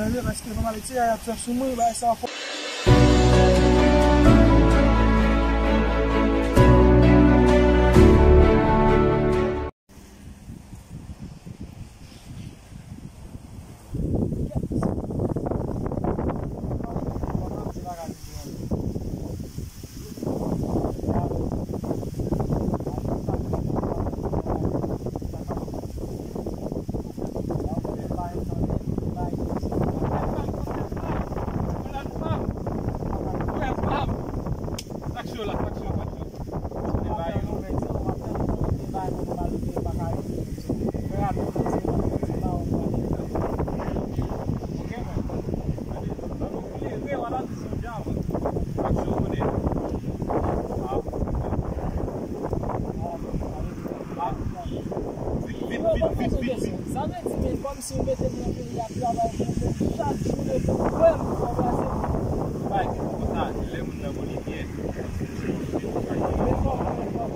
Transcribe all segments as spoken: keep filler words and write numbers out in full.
Tande, paske fò m ale tire y ap fè sou mwen, bagay sa fò. Sa vle di, men, kòmsi w mete m nan peyi a, travay pou mwen, chak jou depi m wè m fò pase. Bay, konsa, lè moun nan Bolivyen. Men kòman, men kòman?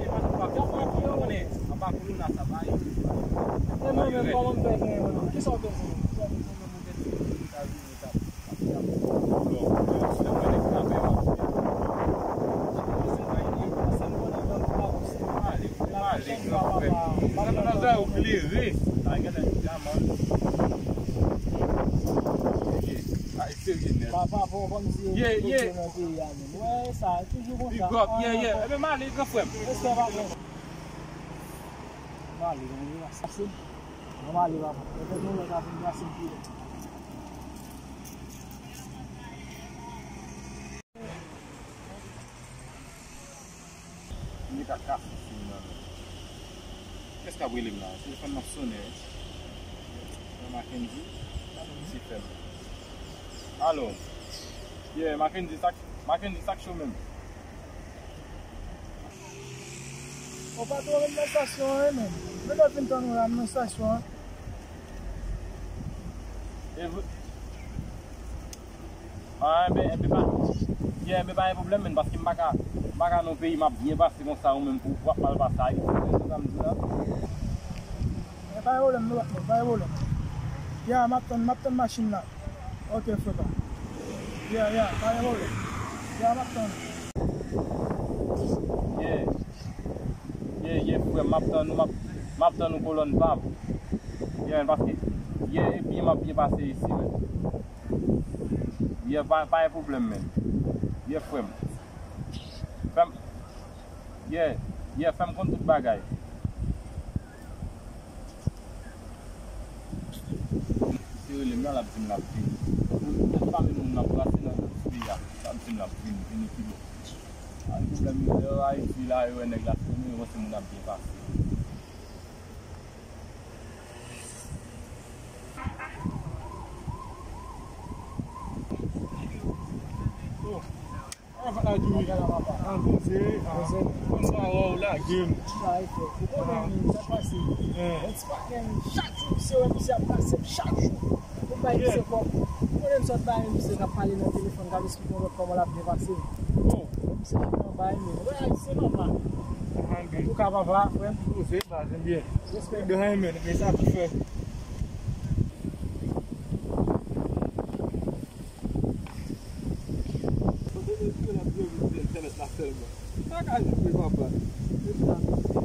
E pa nou pa konnen, apa kolona sa bay. E mwen menm, kòman m fè genyen yo? Kisa w bezwen? Kisa w bezwen mwen mete nan Etazini? Papa, bon, bon, msye, yeah, yeah. Nan peyi a menm. Wè, sa, toujou konsa. Big up, yeah, yeah. Ebyen, m ale, gran frè m. Respè, papa. M ale, m ale, papa. Mwen pa vin brase m pi lè. Mwen ta ka fè fim nan men. Kiyès k ap rele m la? Telefòn nan sonnen wi. Nan Mackendy. Mackendy fè m. Alo. Yeah, Mackendy, sa k, Mackendy, sa k cho menm? Ou pa twò renmen estasyon an, men. Men lè w fin tann ou la, nan estasyon an. E vre. Ah, enben, enben, pa, yeah, enben, pa gen pwoblèm, men, paske m pa ka, m pa ka nan yon peyi m ap byen pase konsa, ou menm pou, pou w ap mal pase Ayiti, ou konprann sa m di la? Men pa gen pwoblèm, nou pa, pa gen pwoblèm. Ya, m ap tann, m ap tann machin la. Ok, frè pa. Yeah, yeah, pa gen pwoblèm. Yeah, m ap tann. Yeah. Yeah, yeah, frè m, m ap tann ou, m ap, m ap tann ou kolòn pa m. Yeah, men, paske, yeah, epi m ap byen pase isi, men. Yeah, pa, pa gen pwoblèm, men. Yeah, frè m. Fè m, yeah, yeah, fè m konn tout bagay. Misye rele m la, l ap di m l ap vini. Mwen menm, m pa menm moun m ap brase nan ti peyi a. L ap di m l ap vini, vini kibò. A, gen pwoblèm yo, lè yo Ayiti la, yo wè nèg la, se moun yo panse moun ap byen pase. Oh. Avan la di wi. An poze, an poze. Konsa wè w lage m. Sa e fè. Ou konnen sa pase. Eh. Yon ti patnè m, chak jou misye wè misye ap pase m chak jou. Pou m bay misye kòb. Ou konnen m sot bay misye k ap pale nan telefòn, k ap esplike yon lòt kòman l ap byen pase. Oh. Misye pa nan bay men. Wè, se nòmal. Antouka, papa, frè m. Poze, pase byen. Respè. De anyen men, men sa ki fè. Sa ka rive, papa.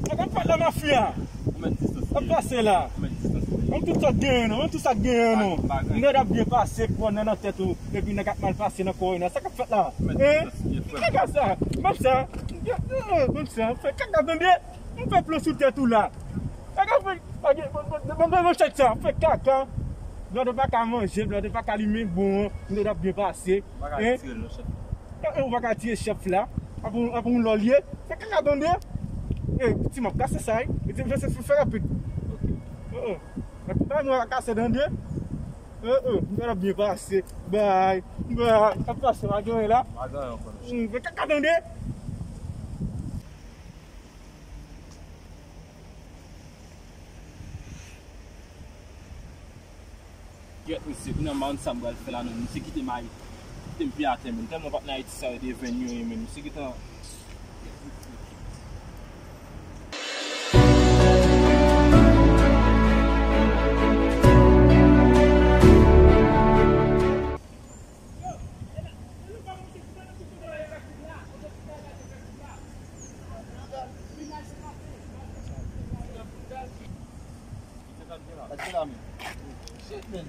Sa k ap fèt la, mafya? Sa k ap pase la? Ban m tout sa k genyen nou, ban m tout sa k genyen nou. Nèg ap byen pase, pran nan nan tèt ou, epi nèg ap mal pase nan kò w la. Sa k ap fèt la? Hein? Kaka sa, ban m sa. Ban m sa, fè kaka tande. M fè plan sou tèt ou la. Kaka fè, pa gen, ban m, ban m, ban m, ban m chèk sa. Fè kaka. Blòdè pa ka manje, blòdè pa ka limen bon an. Blòdè ap byen pase. Hein? Ou pa ka tiye chèf la. Apre, apre yon lò l ye. Fè kaka tande. Eh, ti m ap kase sa, wi. Fè, fè, fè, fè rapid. Oh, oh. Bay mwen kase tande. Oh, oh. Blòdè ap byen pase. Bay. Bay. Ap pase, pa gen anyen la. Pa gen anyen ankò, mesye. Hmm, fè kaka tande. Gyèt, mesye, kounye a m pa konn sa m pral fè la non. Misye kite m Ayiti, kite m pye atè, men. Tèlman patnè Ayiti sa yo devèn yo ye, men. Misye gentan. Shit, man.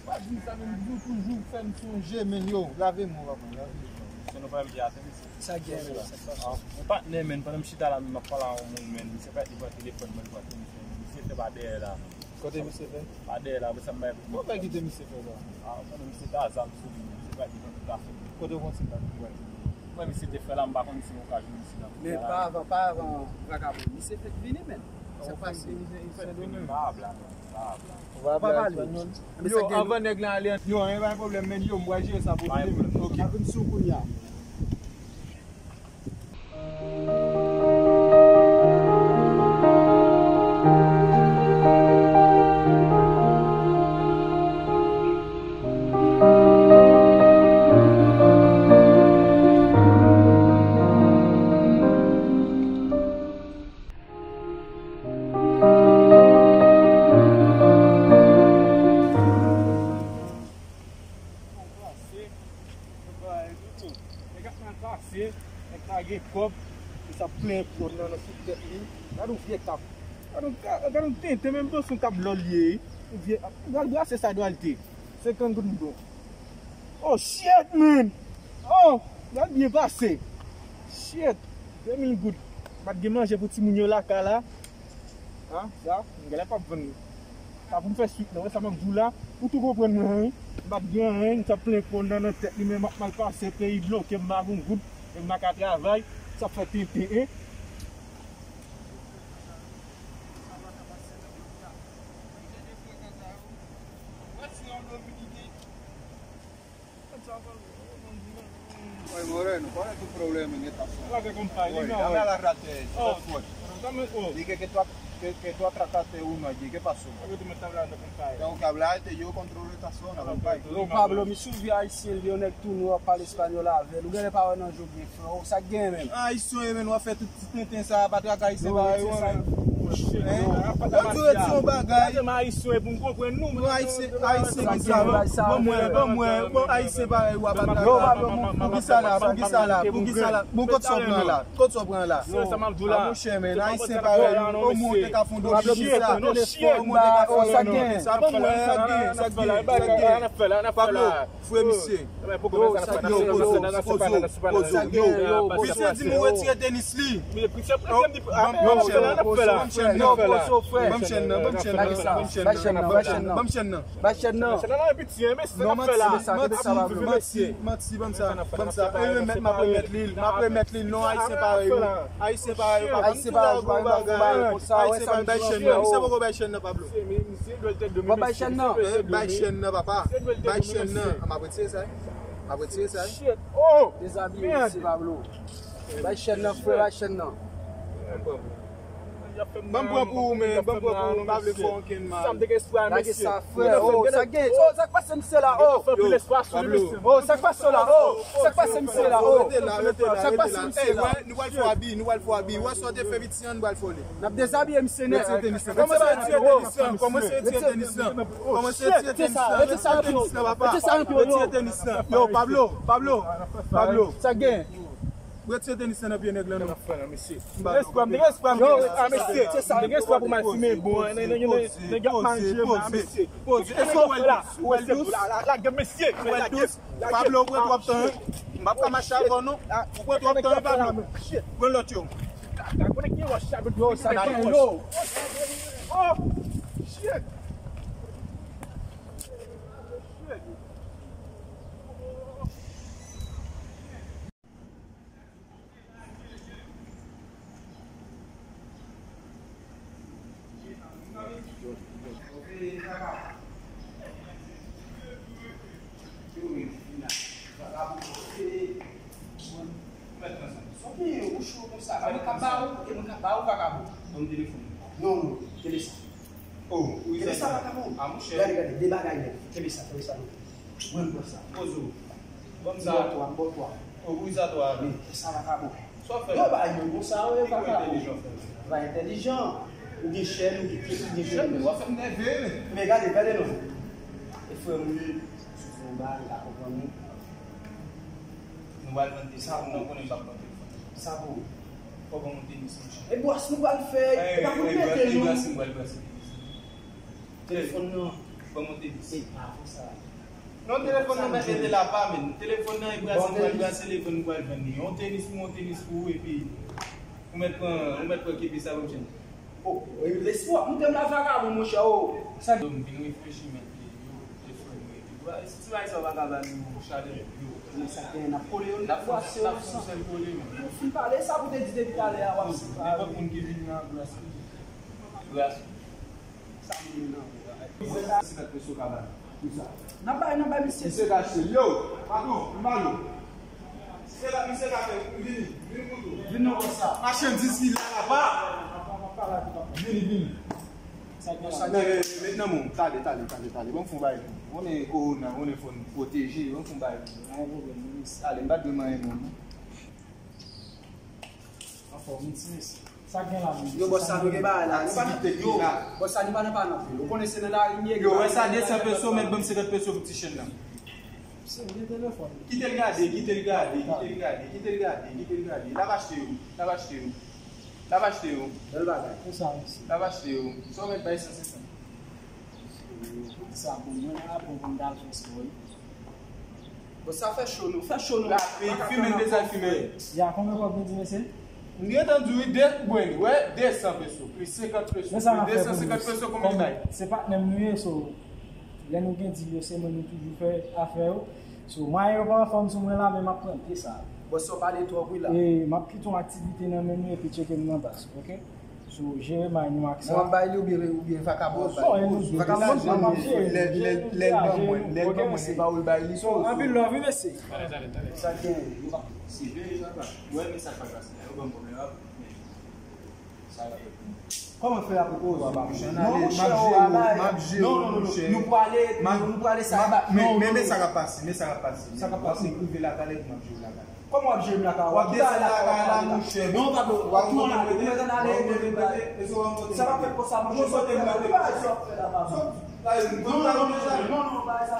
Pa di sa, men, toujou fè m sonje, men, yo, lave men w, papa, lave men w. Se nou pa menm ki atè, mesye. Sa gen, men, sa k pase? Ah, yon patnè, men, pandan m chita la, men, m ap pale a yon moun, men, misye pa t li pran telefòn mwen, li pran telefòn. Misye te pa dèyè la. Kote misye fè? Pa dèyè la, apre sa, m bay pou. Bon, pa kite misye fè sa. Ah, pandan misye ta zam sou li, men, misye pa t li pran tout afè. Kote w konn se pa pou wè? Mwen, misye te fè la, m pa konn si m ka jwenn misye la. Men pa avan, pa avan, vakabon. Misye fèk vini, men. Sa k pase? Misye fèk vini, pa blag, pa blag. Ou pa pale. Yo, anvan nèg la ale, yo, anyen pa gen pwoblèm, men yo, m pral jere sa pou li, men. Ok. M ap vin sou kounya. Nèg ap mal pase, nèg pa gen kòb, li t ap plen pwòb nan, nan sou tèt li. Gade yon vye kab. Gade yon, gade yon tenten, menm panse yon kab lòl ye, wi. Yon vye, gade brase sa dwalte. Senkant goud m bon. Oh, shit, man! Oh, gade byen pase. Shit, de mil goud. Pa t gen manje pou timoun yo lakay la. Ha, sa, m genlè p ap vann li. Sa pou m fè swit nan, wè sa m ap di w la, ou tou konprann mwen, wi. M p ap gen anyen, m t ap plen pwòb nan, nan tèt li, men m ap mal pase, peyi bloke, m pa gen goud, e m pa ka travay, sa fè tenten, en. Oye, Moreno, ¿cuál es tu problema en esta zona? Oye, dame a la rata esa, oh, dame fuerte. Dije que tú, que, que tú atracaste uno allí, ¿qué pasó? Tengo que hablarte, yo controlo esta zona, compadre. Yo, Pablo, mi sou vye ayisyen, li yon nèg tou nwa, pale espanyòl avè l. Ou genlè pa wè nan je w byen, frè. Oh, sa k gen menm? Ayisyen, men, w ap fè tout ti tenten sa, pa traka ayisyen parèy ou, men. Hein? Bon, di w ti yon bagay. Ayisyen, pou m konprann nou, men ayisyen, ayisyen ki sa, ban mwen, ban mwen, bon, ayisyen parèy ou a pa traka. Pou ki sa la, pou ki sa la, pou ki sa la? Bon, kot sa w pran la? Kot sa w pran la? Ah, monchè, men, ayisyen parèy ou, omwen w te ka fè yon domi sa. Omwen w te ka fè yon domi sa. Ban mwen, sa k gen, sa k gen, sa k gen. Pablo, frè misye. Yo, pozo, pozo, pozo, yo. Misye di m ou retire tenis li. Ban m chèn nan, ban m chèn nan, ban m chèn nan, ban m chèn nan, ban m chèn nan, ban m chèn nan. Bay chèn nan. Non, manti, manti, manti, ban m sa, ban m sa. E remèt, m ap remèt li, m ap remèt li. Non, ayisyen parèy ou. Ayisyen parèy ou, papa. Ayisyen parèy ou, pa gen bagay konsa, wè sa m di w. Ayisyen parèy, bay chèn nan. Misye poko bay chèn nan, Pablo. Wap bay chèn nan. Eh, bay chèn nan, papa. Bay chèn nan. M ap retire sa, wi. M ap retire sa, wi. Dezabiye misye, Pablo. Bay chèn nan, frè, bay chèn nan. Ban m pran pou ou, men, ban m pran pou ou, m pa vle fè okenn mal. Gade sa, frè, oh, sa gen, oh, sa k pase misye la, oh. Yo, Pablo. Oh, sa k pase la, oh. Sa k pase misye la, oh. Rete la, rete la, rete la. Sa k pase misye la. Ey, wè, nou pral fè abi, nou pral fè abi. Wè sa w te fè piti an, nou pral fè li. N ap dezabiye misye nèt. Retire tenis lan. Kòmanse retire tenis lan. Kòmanse retire tenis lan. Kòmanse retire tenis lan. Retire tenis lan, papa. Retire tenis lan. Yo, Pablo, Pablo, Pablo. Sa gen? Retire tenis lan nan pye nèg lan, non. Respè m, respè m. Yo, a mesye, se sa. Respè pou Maxime, bon, nèg ap manje, a mesye. Poze, poze. Èske w wè l dous? Ou wè l dous? Lage mesye. Ou wè l dous? Pablo, ou pran twòp tan, wi. M p ap ka mache avè w, non. Ou pran twòp tan, wi, Pablo. Pran lòt yo. Yo, sa gen yo. Oh, shit. Mwen ka ba ou, e mwen ka ba ou vakabon. Ban m telefòn. Non, non, kenbe sa. Oh, wi, kenbe sa, vakabon. Ah, monchè. Gade, gade, de bagay nèf. Kenbe sa, kenbe sa, non. Mwen, m pran sa. Pozo. Ban m sa. M ba w twa, m ba w twa. Oh, wi, sa twa. Wi, kenbe sa, vakabon. Sa w fè? Yo, ba yo konsa, wi, vakabon. Li entèlijan, frè. Li pa entèlijan. Ou gen chèn, ou gen kèk, ou gen chèn. Chèn, w ap fè m nève, men. Men gade, gade, non. E frè m, wi, sou fon ba, li pa konprann nou. Nou pral pran tenis, nou konnen m p ap pran telefòn. Sa pou ou. Fò ban m yon tenis, monchè. E bwòs nou pral fè, e pa pou nou mete nou. Brase, brase tenis. Telefòn nan. Ban m yon tenis. Se pa pou sa. Non, telefòn nan mèt rete la pa, men. Telefòn nan e brase, m pral brase, li vann, m pral vann li. Yon tenis pou, yon tenis pou ou, epi ou mèt pran, ou mèt pran kepi sa, ban m jwenn. Oh, e lespwa, m te m la vakabon, monchè, oh. Sa m vin reflechi, mèt, yo, yo, yo, frè m, yo, yo. Ti bagay sa yo pa ka ba nou chalè, yo. Men sa gen, n ap kole yo, n ap fè yon sèl kole, men. Ou fin pale, sa pou te di depi talè a, w ap sipare. Nenpòt moun ki vin nan brase. Brase. Sa vin nan. Senkant peso ka ba nou. Pou sa. N ap bay, n ap bay misye. Misye ka achte. Yo, patwon, m ba nou. Misye ka, misye ka fè, vini, vini pou tou. Vin nan konsa. Machandiz ki la la pa. Vini, vini. Sa gen la. Men, men, men, nan men w. Tande, tande, tande, tande. Ban m fè yon bagay. Ou konnen kowona, ou konnen fò n pwoteje. Ban m fè yon bagay. Pa gen pwoblèm, minis. Tande, m pa t dwe manyen moun, non. Anfòm, wi, ti mesye. Sa gen la menm? Yo, bòs, sa nou gen bagay la. Nou pa nan, yo, bòs, sa nou pa nan pa nan vil. Ou konnen se nan lari m ye. Yo, wè sa, de san peso, mèt ban m senkant peso pou ti chenn nan. Se m gen telefòn. Kite l gade, kite l gade, kite l gade, kite l gade, kite l gade. L ap achte yo, l ap achte yo. L ap achte yo. Bèl bagay. Pou sa, mesye. L ap achte yo. Sa w mèt bay san senkant. Pou di sa, pou mwen, la, pou mwen, dal fè spò, wi. Bon, sa fè cho nou, fè cho nou. Lape, fimen, dezay fimen. Ya, konbyen kòb nou di, mesye? M gentan di wi, de, bon, wè, de san peso, plis senkant peso, plis de san senkant peso, konbyen bay? Se patnè m nou ye, so, lè nou gen dil yo, se mwen nou toujou fè afè yo. So, mwayen yo pa anfòm sou mwen la, men m ap pran pye sa. Bon, sa w pale twòp, wi, la. E, m ap kite yon aktivite nan men nou, epi tcheke m nan bas, oke? So, jere may nou ak sa. Mwen bay li oubyen, oubyen vakabon ap bay li? Vakabon, mwen ap jere. Lè, lè, lè l ban mwen, lè l ban mwen, se pa ou l bay li. So, anpil love, wi, mesye. Sa gen, yo pa. Si, veye sa pa. Wè, men sa pa pase. Yo ban mwen, men ap. Sa va. Kòman fè apre koze a pa bouche? Non, monchè, m ap jere, m ap jere, monchè. Nou prale, nou prale sa. Men, men, men sa k ap pase, men sa k ap pase. Sa k ap pase. W ap rive la talè, m ap jere la talè. Kòman w ap jere m lakay ou? W ap desann lakay la, monchè. Non, pa dlo. W ap tou ann ale, ou mèt ann ale, e mwen menm bagay. Sa pa fèt konsa, monchè. Sòt ann ale, bagay sa w ap fè la, pa bon. Non, non, non, non, non, bagay sa.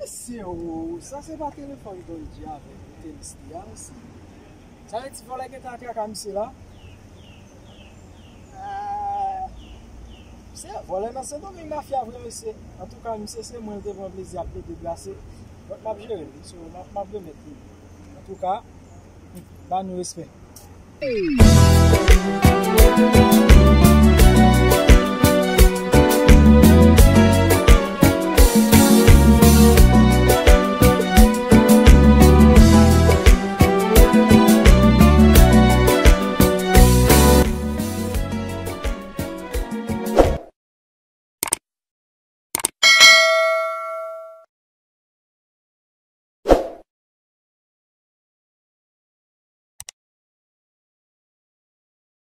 Mesye, o, sa se pa telefòn Don G avèk tenis li a, mesye. Sa vle di vòlè gentan atraka misye la? Ah, se vòlè nan Sendomeng mafya vre, mesye. Antouka, misye se mwen l te pran plezi ap plede brase. Donk, m ap jere l, so, m ap, m ap remèt li. Antouka, ba nou respè.